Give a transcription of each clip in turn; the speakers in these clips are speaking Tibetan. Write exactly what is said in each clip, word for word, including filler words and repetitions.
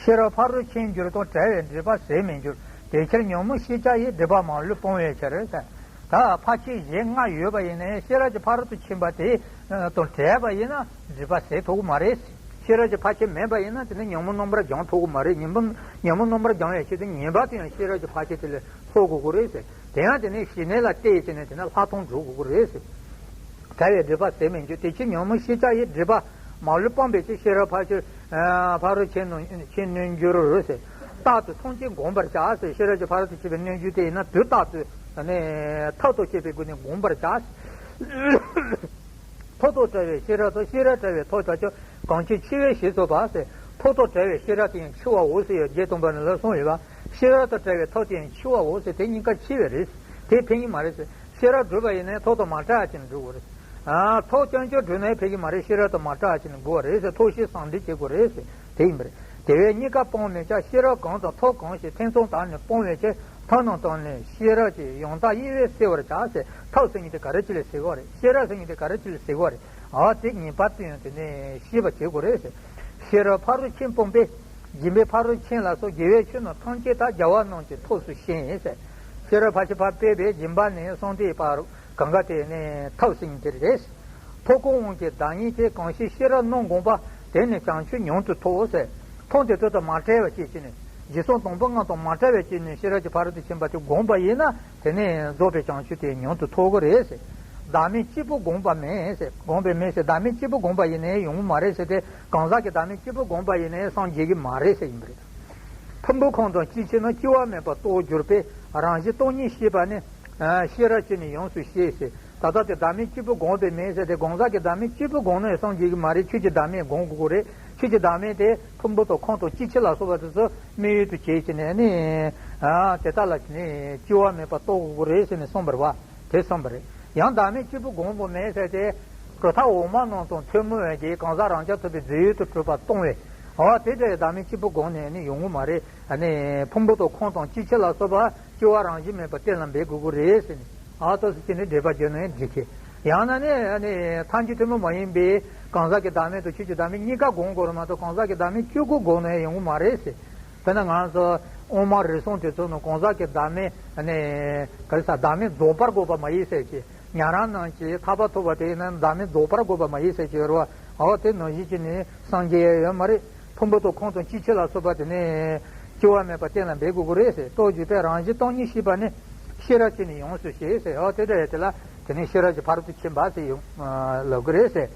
ཤེས་རབ་ཕ་རོལ་ཕྱིན་འགྱུར་དང་བྲལ་བའི་སྒྲིབ་པ་ཟད་མི་འགྱུར། དེ་ཕྱིར་ཉོན་མོངས་ཤེས་བྱ་ཡི། སྒྲིབ་པ་མ་ལུས་སྤོང་བའི་ཕྱིར་ཟེར། ད་ཕར་ཕྱིན་གཞན་ལྔ་ཡོད་པ་ཡིན་ནའི་ཤེས་རབ་ཀྱི་ཕ་རོལ་ཏུ་ཕྱིན་པ་དེ་དང་བྲལ་བ་ཡིན་ན་སྒྲིབ་པ་ཟད་ཐུབ་ཀྱི་མ་རེད། ཤེས་རབ་ཀྱི་ཕར་ཕྱིན་མེད་པ་ཡིན་ན་དེ་ནི་ཉོན་མོངས་རྣམ་པར་སྦྱང་ཐུབ་ཀྱི་མ་རེད། ཉོན་མོངས་ཉོན་མོངས་རྣམ་པར་སྦྱང་བའི་ཆེད་དུ་ངེས་པར་དུ་ཡང་ཤེས་རབ་ཀྱི་ཕར་ཕྱིན་དེ་ལ་སློབ་དགོས་ཀྱི་རེད་ཟེར། དེ་ཡང་དེ་ནི་ཞི་གནས་ལ་བལྟས་བྱས་ནས་དེ་ནི་ལྷག་མཐོང་འགྲོ་དགོས་ཀྱི་རེད་ཟེར། བྲལ་བའི་སྒྲིབ་པ་ཟད་མི་འགྱུར། དེ་ཕྱིར་ཉོན་མོངས་ཤེས་བྱ་ཡི། སྒྲིབ་པ་མ་ལུས་སྤངས་པའི་ཕྱིར། ཤེས་རབ་ཕ་ཕྱིར་ཕ་རོལ་ཕྱིན་ནོ་ཕྱིན་ནོ་འགྱུར་ཟེར། རྟག་ཏུ་མཐོང་ཆོས་བསྒོམ་པར་བྱ་ཟེར། ཤེས་རབ་ཀྱི་ཕ་རོལ་ཏུ་ཕྱིན་པའི་སྣོད་བཅུད་དེ་ཡིན་ན་དུས་རྟག་ཏུ་ནི་ཐག་ཏུ་བཅད་པའི་སྒོ་ནས་བསྒོམ་པར་བྱ། ཐོག་ཏུ་བྲལ་བའི་ཤེས་རབ་དང་། ཤེས་རབ་བྲལ་བའི་ཐོག་བྲལ་ཀྱང་གང་ཕྱིར་འཆི་བའི་ཞེས་སོགས་པ་ཟེར། ཐོག་ཏུ་བྲལ་བའི་ཤེས་རབ་དེ་ཡང་འཆི་བའོ་ཟེར་ཡང་བརྒྱད་སྟོང་པ་ནང་ལ་གསུངས་ཡོད་པ། ཤེས་རབ་དང་བྲལ་བའི་ཐོག་དེ་ཡང་འཆི་བའོ་ཟེར། དེ་གཉིས་ཀ་འཆི་བ་རེད། དེ་ཕན་གྱི་མ་རེད་ཟེར། ཤེས་རབ་བསྒྲུབས་པ་ཡིན་ན་ཐོག་དང་མ་བྲལ་བ་བྱས་ནས་བསྒྲུབ་དགོས་རེད། ཨ་ཐོག་རྐྱང་རྐྱང་བསྒྲུབས་ན་ཕན་གྱི་མ་རེད། ཤེས་རབ་དང་མ་བྲལ་བ་བྱས་ནས་དགོས་པ་རེད་ཟེར། ཐོག་ཤེས་ཟང་ཟིང་བྱེད་དགོས་རེད་ཟེར། དེ་ཡིན་པ་རེད། དེ་བས་གཉིས་ཀ་སྤང་མི་བྱ། ཤེས་རབ་གང་དང་ཐོག་གང་ཞིག་ཐེ་ཚོམ་དག་ནས་སྤོང་བའི་ཕྱིར། ཐབས་རྣམས་དང་ནི་ཤེས་རབ་ཀྱིས། ཡང་དག་དབྱེ་བས་བསལ་བར་བྱ་ཟེར། ཐབས་ཟེར་མཁན་དེ་ག་རེ་ཅིག་ལ་ཟེར་གྱི་ཡོད་རེད། ཤེས་རབ་ཟེར་མཁན་དེ་ག་རེ་ཅིག་ལ་ཟེར་གྱི་ཡོད་རེད། འོ་དེ་ངེས་པར་དུ་ཡང་དེ་ནས་ཤེས་པ་བྱེད་དགོས་རེད་ཟེར། ཤེས་རབ་ཕ་རོལ་ཕྱིན་སྤངས་པས། སྦྱིན་པའི་ཕ་རོལ་ཕྱིན་ལ་སོགས་དགེ་བའི་ཆོས་རྣམས་ཐམས་ཅད་དག་རྒྱལ་བ་རྣམས་ཀྱི་ཐབས་སུ་ཤེས་ཟེར། ཤེས་རབ་ཕ་ཕྱིན་ཕར་སྤེལ་བའི་སྦྱིན་པ་ནི་གསུམ་སྟེ་བར་གང་ག་དེ་ནི་ཐབས་ཟེར་མཁན་དེ་རེད། ཐབས་ཀུན་དབང་གི་བདག་ཉིད་ཀྱིས། གང་ཞིག་ཤེས་རབ་རྣམ་བསྒོམས་པ། དེ་ནི་བྱང་ཆུབ་མྱུར་དུ་ཐོབ་ཟེར། ཐབས་དེ་ཚོ་དང་མ་བྲལ་བ་ཅིག་བྱས་ནས་རྗེས་སོར་དང་པོ་ལྔ་དང་མ་བྲལ་བ་ཅིག་ནས་ཤེས་རབ་ཀྱི་ཕ་རོལ་ཏུ་ཕྱིན་པ་དེ་བསྒོམས་པ་ཡིན་ན་དེ་ནི་རྫོགས་པའི་བྱང་ཆུབ་དེ་མྱུར་དུ་ཐོབ་ཀྱི་རེད་ཟེར། བདག་མེད་གཅིག་པུ་བསྒོམས་པ་མིན་ཟེར། བསྒོམས་པ་མིན་ཟེར། བདག་མེད་གཅིག་པུ་བསྒོམས་པ་ཡིན་ནའི་ཡོང་གི་མ་རེད་ཟེར་ཏེ། གང་ཟག་གི་བདག་མེད་གཅིག་པུ་བསྒོམས་པ་ཡིན་ནའི་སངས་རྒྱས་ཀྱི་མ་རེད་ཟེར་ཡིན་པ་རེད། ཕུང་པོ་ཁམས་དང་སྐྱེ་མཆེད་རྣམས། སྐྱེ་བ་མེད་པར་རྟོགས་གྱུར་པས། རང་བཞིན་སྟོང་ཉིད་ཤེས་པ་ནི། ཨ་ཤེས་རབ་ཀྱིས་ནི་ཡོངས་སུ་ཤེས་ཟེར། ད་ལྟ་དེ་བདག་མེད་གཅིག་པུ་བསྒོམས་པས་མིན་ཟེར་ཏེ། གང་ཟག་གི་བདག་མེད་གཅིག་པུ་བསྒོམས་ནས་སངས་རྒྱས་ཀྱི་མ་རེད། ཆོས་ཀྱི་བདག་མེད་བསྒོམ་དགོས་ཀྱི་རེད། ཆོས་ཀྱི་བདག་མེད་དེ་ཕུང་པོ་དང་ཁམས་དང་སྐྱེ་མཆེད་ལ་སོགས་པ་དེ་ཚོ་དམིགས་ཡུལ་དུ་བྱས་བྱས་ནས་ནི། ཨ་དེ་དག་ལ་ནི་སྐྱེ་བ་མེད་པར་རྟོགས་དགོས་ཀྱི་རེད་ཟེར་ནས་གསུངས་པ་རེད་བ། དེ་གསུངས་པ་རེད། ཡང་བདག་མེད་གཅིག་པུ་བསྒོམས་པ་མིན་ཟེར་ཏེ། གྲུབ་མཐའ་འོག་མ་རྣམས་དང་ཐུན་མོང་བའི་གི་གང་ཟག་རང་རྐྱ་ཐུབ་པའི་རྫས་ཡོད་དུ་གྲུབ་པ་སྟོང་བས། འོ་དེ་འདྲའི་བདག་མེད་གཅིག་པུ་བསྒོམས་ནས་ནི་ཡོང་གི་མ་རེད། ཨ་ནི་ཕུང་པོ་དང་ཁམས་དང་སྐྱེ་མཆེད་ལ་སོགས་པ་སྐྱེ་བ་རང་བཞིན་མེད་པར་གཏན་ལ་འབེབས་དགོས་ཀྱི་རེད་ཟེར་ནས། ཨ་ཏོ་སི་ཅི་ནི་འགྲེལ་པ་བརྗོད་ན་ཡང་འགྲིག་གི། ཡང་ན་ནི་ཨ་ནི་ཐམས་ཅད་ཐུན་མོང་མ་ཡིན་པའི་གང་ཟག་གི་བདག་མེད་དང་ཆོས་ཀྱི་བདག་མེད་གཉིས་ཀ་བསྒོམ་དགོས་རེད་མ་གཏོགས། གང་ཟག་གི་བདག་མེད་གཅིག་པུ་བསྒོམས་ནས་ཡོང་གི་མ་རེད་ཟེར། དཔེར་ན་ང་ཚོ་དབུ་མ་རིགས་གསུམ་དེ་ཚོ་ནང་གང་ཟག་གི་བདག་མེད་ནི་ག་རེ་ཟ། བདག་མེད་རྫོགས་པར་དགོས་པ་མ་ཡིན་ཟེར་གྱི། ཉན་རང་རྣམས་ཀྱིས་ཐར་པ་ཐོབ་པ་དེ་ཡིན་ན་བདག་མེད་རྫོགས་པར་དགོས་པ་མ་ཡིན་ཟེར་གྱི་ཡོད་རེད་བ། འོ་དེ་ནང་བཞིན་གྱི་ནི་སངས་རྒྱས་ཡོད་མ་རེད། ཕུང་པོ་དང་ཁམས་དང་སྐྱེ་མཆེད་ལ་སོགས་པ་དེ་ནི་སྐྱེ་བ་མེད་པར་གཏན་ལ་འབེབས་དགོས་ཀྱི་རེད་ཟེར། རྟོགས་གྱུར་པས་རང་བཞིན་སྟོང་ཉིད་ཤེས་པ་ནི། ཤེས་རབ་ཀྱིས་ནི་ཡོངས་སུ་ཤེས་ཟེར། འོ་དེ་འདྲ་ཡོད་དེ་ལ་དེ་ནི་ཤེས་རབ་ཀྱི་ཕ་རོལ་ཏུ་ཕྱིན་པ་ཟེར་ཡོང་ལབ་ཀྱི་རེད་ཟེར།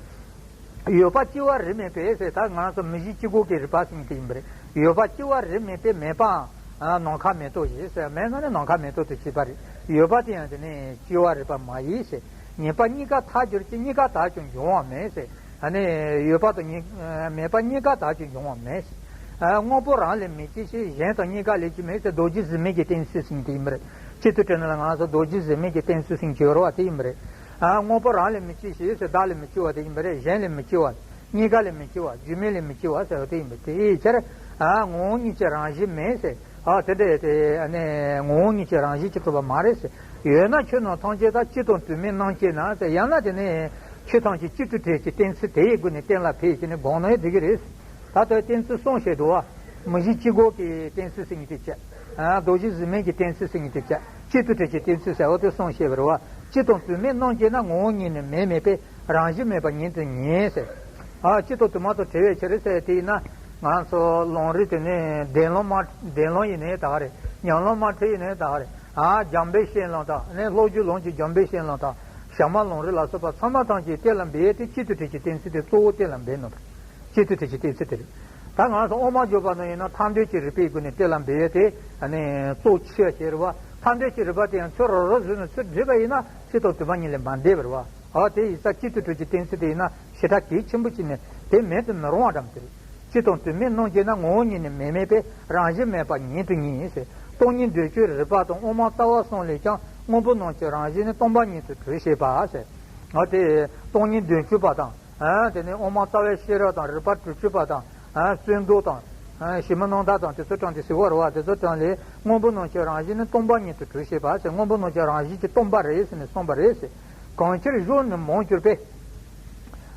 ཡོད་པ་སྐྱེ་བ་རིས་མེད་པས་ཟེར། ད་ང་ཚོ་མི་གཞི་སྐྱེ་འགོག་གི་རིགས་པ་ཟེར་མཁན་དེ་ཡིན་པ་རེད། ཡོད་པ་སྐྱེ་བ་རིས་མེད་པས། མེད་པའང་ནམ་མཁའ་མེ་ཏོག་བཞིན་ཟེར། མེད་ན་ནི་ནམ་མཁའ་མེ་ཏོག་ཏུ་བྱེད་པ་རེད། ཡོད་པ་དེ་ཡང་དེ་ནི་སྐྱེ་བ་རིགས་པ་མ་ཡིན་ཟེར། མེད་པ་གཉིས་ཀ་ཐལ་འགྱུར་གྱི། གཉིས་ཀ་དག་ཀྱང་འབྱུང་བ་མེད་ཟེར། ཨ་ནི་ཡོད་པ་དང་གཉིས་མེད་པ་གཉིས་ཀ་དག་ཀྱང་འབྱུང་བ་མེད་ཟེར། ཨ་དངོས་པོ་རང་ལས་མི་སྐྱེ་ཞིང་། གཞན་དང་གཉིས་ཀ་ལས་སྐྱེ་མེད་ཟེར། རྡོ་རྗེ་གཟེར་མིག་གི་གཏན་ཚིགས་ཟེར་མཁན་དེ་ཡིན་པ་རེད། སྤྱི་དོན་དྲན་ན་ལ་ང་ཚོ་རྡོ་རྗེ་གཟེར་མིག་གི་གཏན་ཚིགས་ཟེར་མཁན་ཅིག་ཡོད་རེད་བ། དེ་ཡིན་པ་རེད། ཨ་དངོས་པོ་རང་ལས་མི་སྐྱེ་ཞིང་ཟེར། བདག་ལས་མི་སྐྱེ་བ་དེ་ཡིན་པ་རེད། གཞན་ལས་མི་སྐྱེ་བ། གཉིས་ཀ་ལས་མི་སྐྱེ་བ། རྒྱུ་མེད་ལས་མི་སྐྱེ་བ་ཟེར་བ་དེ་ཡིན་པ་དེའི་ཕྱིར། ཨ་ངོ་བོ་ཉིད་ཀྱི་རང་བཞིན་མེད་ཟེར། ཨ་དེ་འདྲ་དེ་ཨ་ནི་ངོ་བོ་ཉིད་ཀྱི་རང་བཞིན་གྱིས་གྲུབ་པ་མ་རེད་ཟེར། ཡོད་ན་ཆོས་རྣམས་ཐམས་ཅད་དག། སྤྱི་དང་དོན་མེད་རྣམ་སྐྱེས་ན་ཟེར། ཡང་ན་དེ་ནི་ཆོས་ཐམས་ཅད་གཅིག་ཏུ་བྲལ་གྱི་གཏན་ཚིགས་དེ་ཡི་སྒོ་ནས་གཏན་ལ་ཕབ་བྱས་ནས་བསྒོམས་ན་ཡང་འགྲིག་གི་རེད། ད་ལྟ་གཏན་ཚིགས་གསུམ་བཤད་འདུག་བ། མི་གཞི་སྐྱེ་འགོག་གི་གཏན་ཚིགས་ཟེར་མཁན་དེ་བྱས། ཨ་རྡོ་རྗེ་གཟེར་མིག་གི་གཏན་ཚིགས་ཟེར་མཁན་དེ་བྱས། སྤྱི་དང་དོན་གྱི་གཏན་ཚིགས་ཟེར་བ་དེ་གསུམ་བཤད་པ་རེད་བ། སྤྱི་དང་དོན་མེད་རྣམ་སྐྱེས་ན། ངོ་བོ་ཉིད་ནི་མེ་མེད་པས། རང་བཞིན་མེད་པ་ཉིད་དུ་ངེས་ཟེར། ཨ་སྤྱི་དང་དོན་མེད་དང་བྲལ་བའི་ཕྱིར་ཟེར་དེ་ཡིན་ན། ང་ཚོ་ལམ་རིམ་དེ་ནས་བདེན་ལམ་མ་བདེན་ལམ་ཡིན་ནའི་ད་ག་རེད། ཉམས་ལམ་མ་ཁྲིད་ཡིན་ནའི་ད་ག་རེད། ཨ་འཇམ་དཔལ་བཤད་ལམ་དང་ནི་སློབ་བརྒྱུད་ལམ་གྱི་འཇམ་དཔལ་བཤད་ལམ་དང་། ཞྭ་དམར་ལམ་རིམ་ལ་སོགས་པ་ཚང་མ་ཐམས་ཅད་གཏན་ལ་འབེབས་ཡས་དེ་སྤྱི་དང་དོན་གྱི་གཏན་ཚིགས་དེ་གཙོ་བོ་གཏན་ལ་འབེབས་ནོ། སྤྱི་དང་དོན་གྱི་གཏན་ཚིགས་དེ་རེད། ད་ང་ཚོ་དབུ་མ་འཇུག་པ་ནང་ཡིན་ན་ཐར་འདོད་ཀྱི་རིགས་པའི་སྒོ་ནས་གཏན་ལ་འབེབས་ཡས་དེ་ཨ་ནི་གཙོ་ཆེ་བ་ཞིག་རེད་བ། ཐར་འདོད་ཀྱི་རིགས་པ་དེ་ཡང་ཚུར་རང་རང་བཟུང་ནས་ཚུར་བསྒྲིལ་བ་ཡིན་ན་སྤྱི་དང་དོན་མ་གཉིས་ལས་མ་འདས་པ་རེད་བ། ཨ་དེ་ཡིན་ཙང་སྤྱི་དང་དོན་གྱི་གཏན་ཚིགས་དེ་ཡིན་ན་ཞེ་དྲག་གལ་ཆེན་པོ་ཅིག་ནས་དེ་མེད་དུ་མི་རུང་བ་འདྲ་མོ་དེ་རེད། སྤྱི་དང་དོན་མེད་རྣམ་སྐྱེས་ན། ངོ་བོ་ཉིད་ནི་མེ་མེད་པས། རང་བཞིན་མེད་པ་ཉིད་དུ་ངེས་ཟེར། སྟོང་ཉིད་དོན་སྤྱོད་རིགས་པ་དང་། དབུ་མ་ལྟ་བ་གསུམ་ལས་ཀྱང་། སྔོན་པོ་རྣམས་ཀྱི་རང་བཞིན་ནི། སྟོང་པ་ཉིད་དུ་གྲོལ་ཤེས་པ་ཟེར། ཨ་དེ་སྟོང་ཉིད་དོན་སྤྱོད་པ་དང་། ཨ་དེ་ནས་དབུ་མ་ལྟ་བའི་ཤེས་རབ་དང་། རིགས་པ་དྲུག་ཅུ་པ་དང་། ཨ་བརྩོན་འགྲུས་དང་། ཨ་ཞི་མི་རྣམ་དག་དང་དེ་ཚོ་དྲངས་ཏེ་ཟེར་བ་རེད་བ། དེ་ཚོ་དྲངས་ལས་སྔོན་པོ་རྣམས་ཀྱི་རང་བཞིན་ནི། སྟོང་པ་ཉིད་དུ་གྲོལ་ཤེས་པ་ཟེར། སྔོན་པོ་རྣམས་ཀྱི་རང་བཞིན་གྱིས་སྟོང་པ་རེད་ཟེར་ནས་གསུངས་པ་རེད་ཟེར། གང་ཕྱིར་གཞོགས་ནས་མང་གྱུར་པས།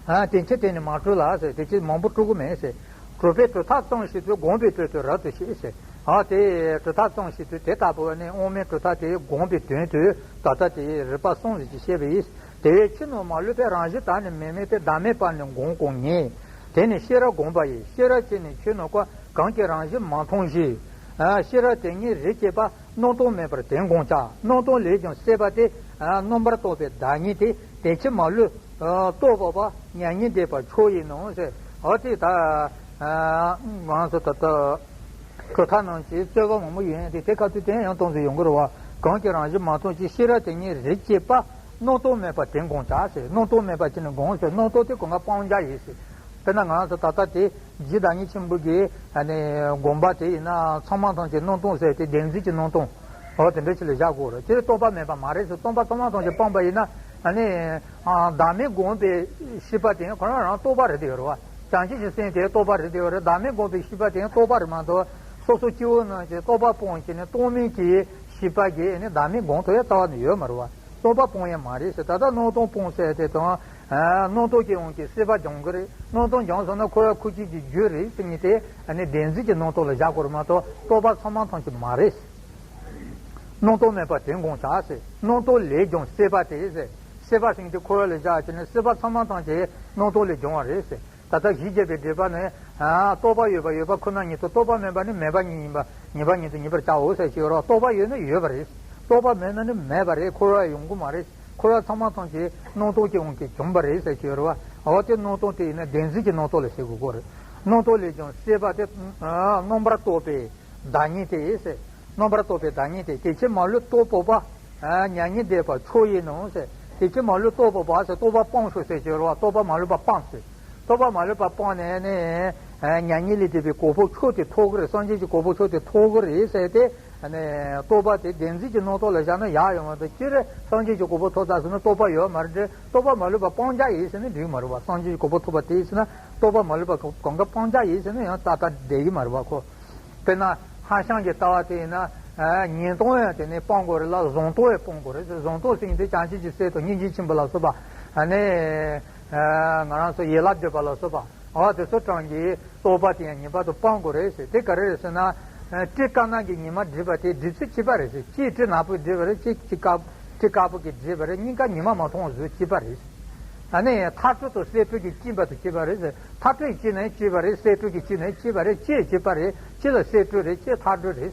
ཨ་དེ་ཕྱིར་དེ་ནི་མ་གྲུབ་ལ་ཟེར། དེ་ཕྱིར་མང་པོ་སྤྲོད་དགོས་མེད་ཟེར། གྲུབ་པའི་གྲུབ་མཐའ་གཙང་ཞིང་དུ། དགོངས་པའི་དོན་དུ་རབ་ཏུ་བཤད་ཟེར། ཨ་དེ་གྲུབ་མཐའ་གཙང་ཞིང་དུ་དེ་ལྟ་བུ་ནི་དབུ་མའི་གྲུབ་མཐའ་དེ་དགོངས་པའི་དོན་དུ་ད་ལྟ་དེ་རིགས་པ་གསུམ་ཟིག་གིས་བཤད་པ་ཡིན། དེ་བས་ཕྱི་ནང་མ་ལུས་པའི་རང་བཞིན་བདག་ནི་མེད་མིན་ཏེ། བདག་མེད་པ་ནི་དགོངས་དགོངས་ངེས། དེ་ནི་ཤེས་རབ་དགོངས་པ་ཡིན། ཤེས་རབ་ཅན་ནི་ཆོས་རྣམས་ཀུན། གང་གིས་རང་བཞིན་མ་མཐོང་ཞིང་། ཨ་ཤེས་རབ་དེ་ཉིད་རིག་བྱེད་པ། སྣང་སྟོང་མེད་པར་དེ་དགོངས་བྱ། སྣང་སྟོང་ལས་ཀྱང་སྲིད་པ་སྟེ། ཨ་རྣམ་པར་རྟོག་པའི་བདག་ཉིད་དེ། དེ་ཕྱིར་མ་ལུས་རྟོགས་པ་པོ། མྱ་ངན་འདས་པ་མཆོག་ཡིན་ནོ་ཟེར། འོ་དེ་ད་ཨ་ང་ཚོ་ད་ལྟ་གྲུབ་མཐའ་རྣམས་ཀྱི་རྩོད་པ་མང་པོ་ཡོད་དེ། དེ་ཁ་ཐུག་དེ་ཡང་སྟོང་ཟེར་ཡོང་གི་རེད་བ། གང་གིས་རང་བཞིན་མ་མཐོང་ཞིང་། ཤེས་རབ་དེ་ཉིད་རིག་བྱེད་པ། སྣང་སྟོང་མེད་པར་དེ་དགོངས་བྱ་ཟེར། སྣང་སྟོང་མེད་པ་ཅི་ནི་དགོངས་ཟེར། སྣང་སྟོང་དེ་གང་ག་སྤང་བྱ་ཡིན་ཟེར། དཔེར་ན་ང་ཚོ་ད་ལྟ་དེ་རྗེ་བདག་ཉིད་ཆེན་པོ་གི་ཨ་ནི་དགོངས་པ་དེ་ཡིན་ན། ཚང་མ་ཐམས་ཅད་སྣང་སྟོང་ཟེར་དེ་བདེན་འཛིན་གྱི་སྣང་སྟོང་། འོ་དེ་འདྲ་ཞིག་ལ་བཞག་དགོས་རེད། དེ་རྟོག་པ་མེད་པ་མ་རེད་ཟེར། སྟོང་པ་ཚང་མ་ཐམས་ཅད་སྤངས་པ་ཡིན་ན། ཨ་ནི་ཨ་བདག་མེད་དགོངས་པའི་ཤེས་པ་དེ་ཁོ་རང་རང་རྟོགས་པ་རེད་དེ་ཡོད་རེད་བ། བྱང་ཆུབ་ཀྱི་སེམས་དེ་རྟོགས་པ་རེད་དེ་ཡོད་རེད། བདག་མེད་དགོངས་པའི་ཤེས་པ་དེ་རྟོགས་པ་རེད་མ་གཏོགས། སོ་སོ་སྐྱེ་བོ་རྣམས་ཀྱིས་རྟོག་པ་སྤངས་བྱས་ནས་རྟོག་མིན་གྱི་ཤེས་པ་གིས་ཨ་ནི་བདག་མེད་དགོངས་ཐུབ་ཡ་རྩ་བ་ནས་ཡོད་མ་རེད་བ། རྟོག་པ་སྤོང་ཡ་མ་རེད་ཟེར། ད་ལྟ་སྣང་སྟོང་སྤོང་ཟེར་དེ་དང་། ཨ་སྣང་སྟོང་གི་དབང་གིས་སྲིད་པ་སྦྱང་གི་རེད། སྣང་སྟོང་སྦྱངས་སོང་ན་འཁོར་བ་འཁོར་བྱེད་ཀྱི་རྒྱུ་རེད་ཟེར་མཁན་དེ་ཨ་ནི་བདེན་འཛིན་གྱི་སྣང་སྟོང་ལ་བཞག་དགོས་རེད་མ་གཏོགས། རྟོག་པ་ཚང་མ་ཐམས་ཅད་མ་རེད། སྣང་སྟོང་མེད་པར་དེ་དགོངས་བྱ་ཟེར། སྣང་སྟོང་ལས་ཀྱང་སྲིད་པ་སྟེ་ཟེར། སྲིད་པ་ཟེར་མཁན་དེ་འཁོར་བ་ལ་བཞག་བྱས་ནས་སྲིད་པ་ཚང་མ་ཐམས་ཅད་སྣང་སྟོང་ལས་བྱུང་བ་རེད་ཟེར། ད་ལྟ་གཞི་བརྒྱད་པའི་སྒྲིབ་པ་ནི། ཨ་རྟོག་པ་ཡོད་པ་ཡོད་པ་ཁོ་ན་ཉིད་དུ། རྟོག་པ་མེད་པ་ནི་མེད་པ་ཉིད་ཡིན་པ། ཉིད་པ་ཉིད་དུ་ངེས་པར་བྱའོ་ཟེར་གྱི་ཡོད་རེད། རྟོག་པ་ཡོད་ན་ཡོད་པ་རེད། རྟོག་པ་མེད་ན་ནི་མེད་པ་རེད། འཁོར་བ་ཡོང་གི་མ་རེད། འཁོར་བ་ཚང་མ་ཐམས་ཅད་སྣང་སྟོང་གི་དབང་གིས་བྱུང་བ་རེད་ཟེར་གྱི་ཡོད་རེད་བ། འོ་དེ་སྣང་སྟོང་དེ་ཡིན་ན་བདེན་འཛིན་གྱི་སྣང་སྟོང་ལ་ཟེར་དགོས་ཀྱི་རེད། སྣང་སྟོང་ལས་ཀྱང་སྲིད་པ་སྟེ། ཨ་རྣམ་པར་རྟོག་པའི་བདག་ཉིད་དེ་ཟེར། རྣམ་པར་རྟོག་པའི་བདག་ཉིད་དེ། དེ་ཕྱིར་མ་ལུས་རྟོགས་པ་པོ། ཨ་མྱ་ངན་འདས་པ་མཆོག་ཡིན་ནོ་ཟེར། དེ་ཕྱིར་མ་ལུས་རྟོགས་པ་པོ་ཟེར། རྟོག་པ་སྤངས་ཤོག་ཟེར་གྱི་རེད་བ། རྟོག་པ་མ་ལུས་པ་སྤངས་ཟེར། རྟོག་པ་མ་ལུས་པ་སྤངས་ནས་ནི། ཨ་མྱ་ངན་ལས་འདས་པའི་གོ་འཕང་མཆོག་དེ་ཐོབ་ཀྱི་རེད། སངས་རྒྱས་ཀྱི་གོ་འཕང་མཆོག་དེ་ཐོབ་ཀྱི་རེད་ཟེར་ཏེ། ཨ་ནི་རྟོག་པ་དེ་བདེན་འཛིན་གྱི་སྣང་སྟོང་ལ་བཞག་ན་ཡག་ཡོད་མ་རེད། སྤྱིར་སངས་རྒྱས་ཀྱི་གོ་འཕང་ཐོབ་ཚར་སོང་ན་རྟོག་པ་ཡོད་མ་རེད། རྟོག་པ་མ་ལུས་པ་སྤང་བྱ་ཡིན་ཟེར་ན་འགྲིག་མ་རེད་བ། སངས་རྒྱས་ཀྱི་གོ་འཕང་ཐོབ་པ་དེ་ཡིན་ཟེར་ན་རྟོག་པ་མ་ལུས་པ་གང་ག་སྤང་བྱ་ཡིན་ཟེར་ན་ཡང་ཏག་ཏག་བསྡད་ཀྱི་མ་རེད་བ་ཁོ། དཔེར་ན་ཧྭ་ཤང་གི་ལྟ་བ་དེ་ཡིན་ན། ཨ་ཉེས་ལྟུང་ཡང་དེ་ནས་སྤང་དགོས་རེད་ལ། བཟང་ལྟུང་ཡང་སྤང་དགོས་རེད། བཟང་ལྟུང་ཟེར་མཁན་དེ་བྱང་ཆུབ་ཀྱི་སེམས་དང་སྙིང་རྗེ་ཆེན་པོ་ལ་སོགས་པ། ཨ་ནི་ཨ་ང་རང་ཚོ་ཡན་ལག་བརྒྱད་པ་ལ་སོགས་པ། འོ་དེ་ཚོ་དྲངས་ཀྱི་རྟོག་པ་དེ་ཡང་ངེས་པར་དུ་སྤང་དགོས་རེད་ཟེར། དེ་ག་རེ་རེད་ཟེར་ན། ཨ་སྤྲི་དཀར་ནག་གི་ཉི་མ་བསྒྲིབས་པ་དེ་སྒྲིབ་ཚུལ་གཅིག་པ་རེད་ཟེར། གཅིག་སྤྲི་ནག་པོས་བསྒྲིབས་པ་རེད། གཅིག་སྤྲི་དཀར་སྤྲི་དཀར་པོ་གིས་བསྒྲིབས་པ་རེད། གཉིས་ཀ་ཉི་མ་མ་མཐོང་བ་བཟོས་གཅིག་པ་རེད། ཨ་ནི་ཐག་ཆོད་དང་སྲེད་སྤྲོས་ཀྱིས་བཅིངས་པ་དང་གཅིག་པ་རེད་ཟེར། ཐག་ཆོད་ཀྱིས་བཅིངས་ན་གཅིག་པ་རེད། སྲེད་སྤྲོས་ཀྱིས་བཅིངས་ན་གཅིག་པ་རེད། གཅིག་གཅིག་པ་རེད། གཅིག་ལ་སྲེད་སྤྲོས་རེད། གཅིག་ཐག་གཅོད་རེད།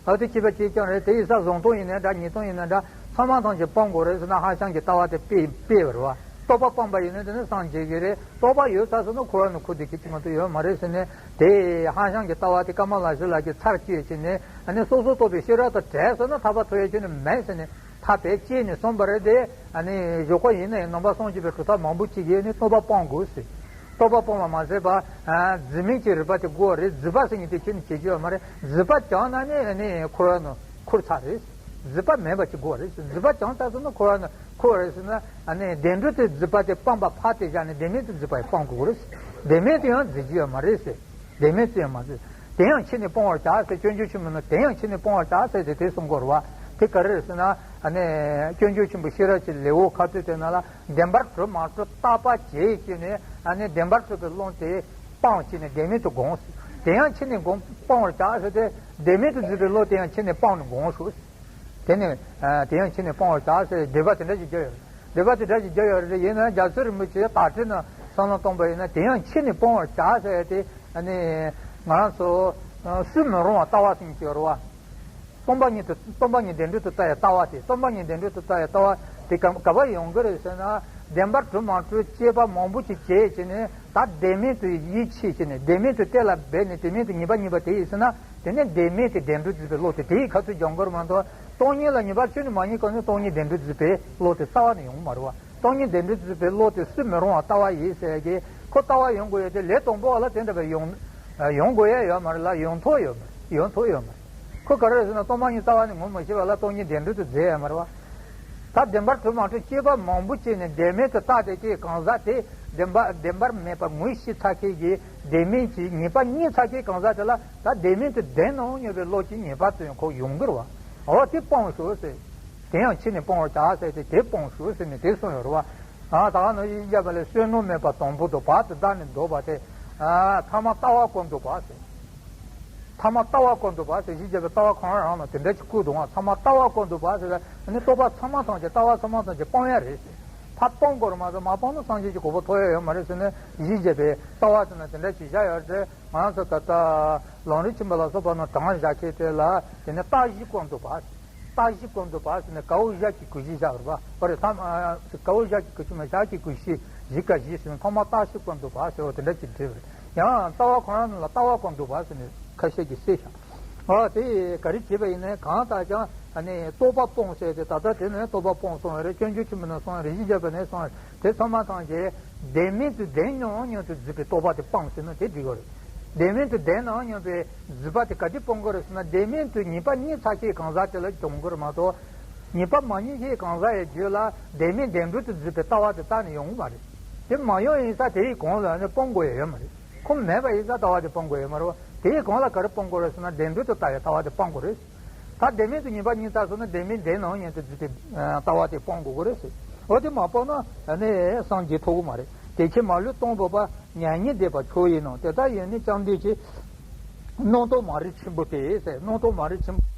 ཨ་དེ་གཅིག་པ་གཅིག་རྐྱང་རེད། དེ་ཡིན་ཙང་བཟང་ལྟུང་ཡིན་ན་འདྲ། ཉེས་ལྟུང་ཡིན་ན་འདྲ། ཚང་མ་ཐམས་ཅད་སྤང་དགོས་རེད་ཟེར་ན་ཧྭ་ཤང་གི་ལྟ་བ་དེ་སྤེལ་སྤེལ་བ་རེད་བ། རྟོག་པ་སྤངས་པ་ཡིན་ན་དེ་ནི་སངས་རྒྱས་ཀྱི་རེད། རྟོག་པ་ཡོད་ཚར་སོང་ན་འཁོར་བ་ནས་འཁོར་བསྡད་མཁན་གཅིག་མ་གཏོགས་ཡོད་མ་རེད་ཟེར་ནས། དེ་ཧྭ་ཤང་གི་ལྟ་བ་དེ་ཀ་མ་ལ་ཤཱི་ལ་གིས་ཚར་བཅད་བྱས་ནས། ཨ་ནི་སོ་སོར་རྟོག་པའི་ཤེས་རབ་དང་བྲལ་སོང་ན་ཐར་པ་ཐོབ་ཡ་ཁྱོན་ནས་མེད་ཟེར་ནས། ཐག་དེ་བཅད་ནས་གསུངས་པ་རེད་དེ། ཨ་ནི་གཞུག་གུ་ཡིན་ན་ཡང་ནང་པ་སངས་རྒྱས་པའི་གྲུབ་མཐའ་མང་པོ་ཅིག་གིས་ནི་རྟོག་པ་སྤང་དགོས་ཟེར། རྟོག་པ་སྤོང་བ་མ་ཟད་པ། ཨ་རྫས་མེད་ཀྱི་རིག་པ་དེ་དགོས་རེད། རྫས་པ་ཟེར་མཁན་དེ་ཁྱོན་ནས་བྱེད་རྒྱུ་ཡོད་མ་རེད། རྫས་པ་སྦྱངས་ན་ནི་ཨ་ནི་འཁོར་བ་ནང་འཁོར་ཚར་རེད། རྫས་པ་མེད་པ་ཅིག་དགོས་རེད་ཟེར། རྫས་པ་སྦྱངས་ཚར་སོང་ན་འཁོར་བ་ནང་འཁོར་རེད་ཟེར་ན། ཨ་ནི་བདེན་གྲུབ་ཏུ་རྫས་པ་དེ་སྤངས་པ་ཕར་དེ་བཞག་ནས་བདེན་མེད་དུ་རྫས་པ་ཡང་སྤང་དགོས་རེད་ཟེར། བདེན་མེད་དུ་ཡང་རྫས་རྒྱུ་ཡོད་མ་རེད་ཟེར། བདེན་མེད་ཙམ་ཡང་མ་ཟད། དེ་ཡང་ཕྱིར་ནི་སྤོང་བར་བྱ་ཟེར། སྤྱོད་འཇུག་ཆེན་པོ་ནང་དེ་ཡང་ཕྱིར་ནི་སྤོང་བར་བྱ་ཟེར་ཏེ་དེ་གསུང་གི་ཡོད་རེད་བ། དེ་ག་རེ་རེད་ཟེར་ན། ཨ་ནི་སྤྱོད་འཇུག་ཆེན་པོ་ཤེས་རབ་ཀྱི་ལེའུ་ཁ་ཐུག་དེ་ནང་ལ། བདེན་པར་གྲུབ་མ་གྲུབ་བརྟག་པར་བྱེད་ཅེས་ནས། ཨ་ནི་བདེན་པར་གྲུབ་པའི་བློ་དེ་སྤང་བྱས་ནས་བདེན་མེད་དུ་དགོངས། དེ་ཡང་ཕྱིར་ནི་དགོངས་སྤང་བར་བྱ་ཟེར་ཏེ། བདེན་མེད་དུ་བརྫུས་པའི་བློ་དེ་ཡང་ཕྱིར་ནི་སྤངས་ནས་དགོངས་ཤོག། དེ་ནི་ཨ་དེ་ཡང་ཕྱིར་ནི་སྤང་བར་བྱ་ཟེར་འགྲེལ་པ་དེ་འདྲ་ཞིག་བརྒྱབ་ཡོད་རེད། འགྲེལ་པ་དེ་འདྲ་ཞིག་བརྒྱབ་ཡོད་རེད། ཡིན་ན་རྒྱལ་སྲས་རིན་པོ་ཆེ་དྭགས་བྲིས་ནང་བསམ་བློ་གཏོང་པ་ཡིན་ན། དེ་ཡང་ཕྱིར་ནི་སྤང་བར་བྱ་ཟེར་ཏེ། ཨ་ནི་ང་རང་ཚོ་ཨ་སུན་མི་རུང་བ་ལྟ་བ་ཟེར་གྱི་ཡོད་རེད་བ། སྟོང་པ་ཉིད་དུ་སྟོང་པ་ཉིད་བདེན་གྲུབ་ཏུ་ལྟ་ཡ་ལྟ་བ་དེ། སྟོང་པ་ཉིད་བདེན་གྲུབ་ཏུ་ལྟ་ཡ་ལྟ་བ་དེ་ག་ག་པར་ཡོང་གི་རེད་ཟེར་ན། བདེན་པར་གྲུབ་མ་གྲུབ་དཔྱད་པ་མང་པོ་ཞིག་བྱས་བྱས་ནས། ད་བདེན་མེད་དུ་ཡིད་ཆེས་བྱས་ནས། བདེན་མེད་དུ་གཏན་ལ་འབེབས་ནས། བདེན་མེད་དུ་ངེས་པ་རྙེད་པ་དེ་ཡིན་ཟེར་ན། དེ་ནས་བདེན་མེད་དེ་བདེན་གྲུབ་བརྫུས་པའི་བློ་དེ་དེའི་ཁ་ཐུག་སྦྱང་དགོས་རེད་མ་གཏོགས། སྟོང་ཉིད་ལ་ངེས་པ་ཁྱོན་ནས་མ་རྙེད་གོང་ནས་སྟོང་ཉིད་བདེན་གྲུབ་བརྫུས་པའི་བློ་དེ་རྩ་བ་ནས་ཡོང་གི་མ་རེད་བ། སྟོང་ཉིད་བདེན་གྲུབ་བརྫུས་པའི་བློ་དེ་སུན་མི་རུང་བ་ལྟ་བ་ཡིན་ཟེར་གྱི། ཁོ་ལྟ་བ་ཡོང་དགོས་ཡོད་དེ། ལས་དང་པོ་བ་ལ་དེ་འདྲ་བའི་ཡོང་ཡོང་དགོས་ཡ་ཡོད་མ་རེད་ལ། ཡོང་ཐུབ་ཡོད་མ་རེད། ཡོང་ཐུབ་ཡོད་མ་རེད། ཁོ་ག་རེ་རེད་ཟེར་ན། སྟོང་པ་ཉིད་རྩ་བ་ནས་ངོ་མ་ཤེས་པ་ལ་སྟོང་ཉིད་བདེན་གྲུབ་ཏུ་འཛིན་ཡ་མ་རེད་བ། ད་བདེན་པར་གྲུབ་མ་གྲུབ་དཔྱད་པ་མང་པོ་བྱས་ནས་བདེན་མེད་དུ་བརྟགས་ཏེ་ཀྱི་གང་ཟག་དེ། བདེན་པ་བདེན་པར་མེད་པར་ངོས་ཤེས་ཚར་མཁན་གྱི། བདེན་མེད་ཀྱི་ངེས་པ་རྙེད་ཚར་མཁན་གང་ཟག་དེ་ལ། ད་བདེན་མེད་དུ་བདེན་ནོ་སྙམ་པའི་བློ་ཅིག་ངེས་པར་དུ་ཡང་ཁོ་ཡོང་གི་རེད་བ། འོ་དེ་སྤོང་ཤོག་ཟེར། དེ་ཡང་ཕྱིར་ནི་སྤོང་བར་བྱ་ཟེར་ཏེ་དེ་སྤོང་ཤོག་ཟེར་ནས་དེ་གསུངས་ཡོད་རེད་བ། ཨ་ད་ག་ནང་བཞིན་བྱས་པ་ལས། བསོད་ནམས་མེད་པ་དང་པོ་དང་། བར་དུ་བདག་ནི་འདོད་པ་སྟེ། ཨ། ཐ་མ་ལྟ་བ་བཀོད་འདུག་པ་ཟེར། ཐ་མ་ལྟ་བ་བཀོད་འདུག་པ་ཟེར། གཞི་བྱས་པའི་ལྟ་བ་གང་རང་ལ་དེ་འདྲ་ཅིག་བཀོད་འདུག་ཨང་། ཐ་མ་ལྟ་བ་བཀོད་འདུག་པ་ཟེར་བ་ནི་རྟོག་པ་ཚང་མ་ཐམས་ཅད། ལྟ་བ་ཚང་མ་ཐམས་ཅད་སྤང་ཡ་རེད་ཟེར། ཕར་སྤང་དགོས་རེད་མ་གཏོགས་མ་སྤང་ན་སངས་རྒྱས་ཀྱི་གོ་འཕང་ཐོབ་ཡ་ཡོད་མ་རེད་ཟེར་ནས། གཞི་བྱས་པའི་ལྟ་བ་ཟེར་ན་དེ་འདྲ་ཅིག་བཞག་ཡོད་རེད། ང་རང་ཚོ་ད་ལྟ་ལམ་རིམ་ཆེན་པོ་ལ་སོགས་པ་རྣམས་གྲངས་བཞག་མཁན་དེ་ལ་དེ་ནས་རྟགས་བཞི་བཀོད་འདུག་པ། རྟགས་བཞི་བཀོད་འདུག་པ་ཟེར་ནས་ག་འོག་ཞབས་ཀྱི་གུས་བཞི་བཞག་རེད་པ། པ་རེད། ཐ་མ་ག་འོག་ཞབས་ཀྱི་གུས་བཞི་མ། ཞབས་ཀྱི་གུས་བཞི་བཞི་ཀ་བཞི་ཟེར་ནས་ཐ་མ་རྟགས་བཞི་བཀོད་འདུག་པ་ཟེར་བ་དེ་འདྲ་ཅིག་འགྲེལ་བ་རེད། ཡང་ལྟ་བ་གང་རང་ལ་ལྟ་བ་བཀོད་འདུག་པ་ཟེར་ནས་ཁ་ཤས་ཀྱིས་གསལ་བཞག། ཨ། དེ་ག་རེ་བྱས་པ་ཡིན་ནའི་གང་ལྟར་ཀྱང་ཨ་ནི་རྟོག་པ་སྤོང་ཟེར་ཏེ། ད་ལྟ་དེ་ནས་རྟོག་པ་སྤོང་གསུངས་པ་རེད། སྤྱོད་འཇུག་ཆེན་པོ་ནས་གསུངས་པ་རེད། གཞི་བྱས་པ་ནས་གསུངས་པ་རེད། དེ་ཚང་མ་ཐམས་ཅད་བདེན་མེད་དུ་བདེན་མྱོང་མྱོང་དུ་བརྫུས་པའི་རྟོག་པ་དེ་སྤངས་ཟེར་ན་དེ་འགྲིག་གི་རེད། བདེན་མེད་དུ་བདེན་སྣང་མྱོང་བའི་བརྫུས་པ་དེ་ག་དུས་སྤང་དགོས་རེད་ཟེར་ན། བདེན་མེད་དུ་ངེས་པ་རྙེད་ཚར་ཤེས་གང་ཟག་དེ་ལ་སྦྱོང་དགོས་རེད་མ་གཏོགས། ངེས་པ་མ་རྙེད་ཤེས་གང་ཟག་ཡི་རྒྱུད་ལ་བདེན་མེད་བདེན་གྲུབ་ཏུ་བརྫུས་པའི་ལྟ་བ་དེ་རྩ་ནས་ཡོང་གི་མ་རེད། དེ་མ་ཡོང་ཡིན་ཙང་དེ་ཡི་གོང་ལ་ནི་སྤོང་དགོས་ཡ་ཡོད་མ་རེད། ཁོ་མེད་པ་ཡིན་ཙང་ལྟ་བ་དེ་སྤོང་དགོས་ཡ་མ་རེད་པ། དེ་ཡི་གོང་ལ་ག་རེ་སྤོང་དགོས་རེད་ཟེར་ན། བདེན་གྲུབ་ཏུ་ལྟ་བའི་ལྟ་བ་དེ་སྤོང་དགོས་རེད། ད་བདེན་མེད་དུ་ངེས་པ་རྙེད་ཚར་སོང་ན་བདེན་མེད་བདེན་སྣང་མྱོང་དུ་བརྫུས་པའི་ལྟ་བ་དེ་སྤོང་དགོས་ཀྱི་རེད་ཟེར། འོ་དེ་མ་སྤོང་ན་ནི་སངས་རྒྱས་ཐོབ་ཀྱི་མ་རེད། དེ་ཕྱིར་མ་ལུས་སྟོང་པོ་པ། མྱ་ངན་འདས་པ་མཆོག་ཡིན་ནོ། དེ་ལྟར་ཡོད་ནི་ཙམ་འདི་ཕྱིར། རྣམ་རྟོག་མ་རིག་ཆེན་པོ་སྟེ་ཟེར། རྣམ་རྟོག་མ་རིག་ཆེན་པོ།